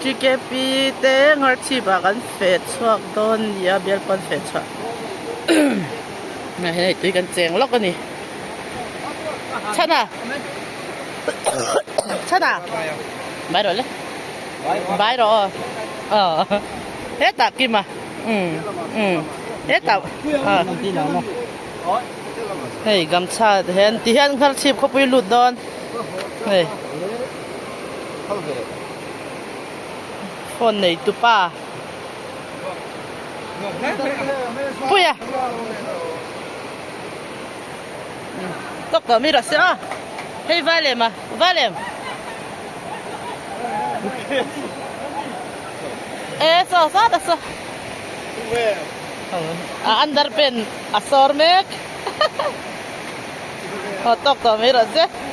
TKP te Ngharchhip ah kan feh chhuak dawn nia bial pawn feh chhuah hei tui kan cheng lawk a ni chhana chhana bai rawh le bai rawh aw aw hetah kima umm umm hetah hei gamchha te hian ti hian Ngharchhip khawpui lut dawn hei phone nei tu pa puia tawk tawh mi rawh se aw hei valem a valem e saw saw ta saw a under pen a sawr mek aw tawk tawh mai rawh se.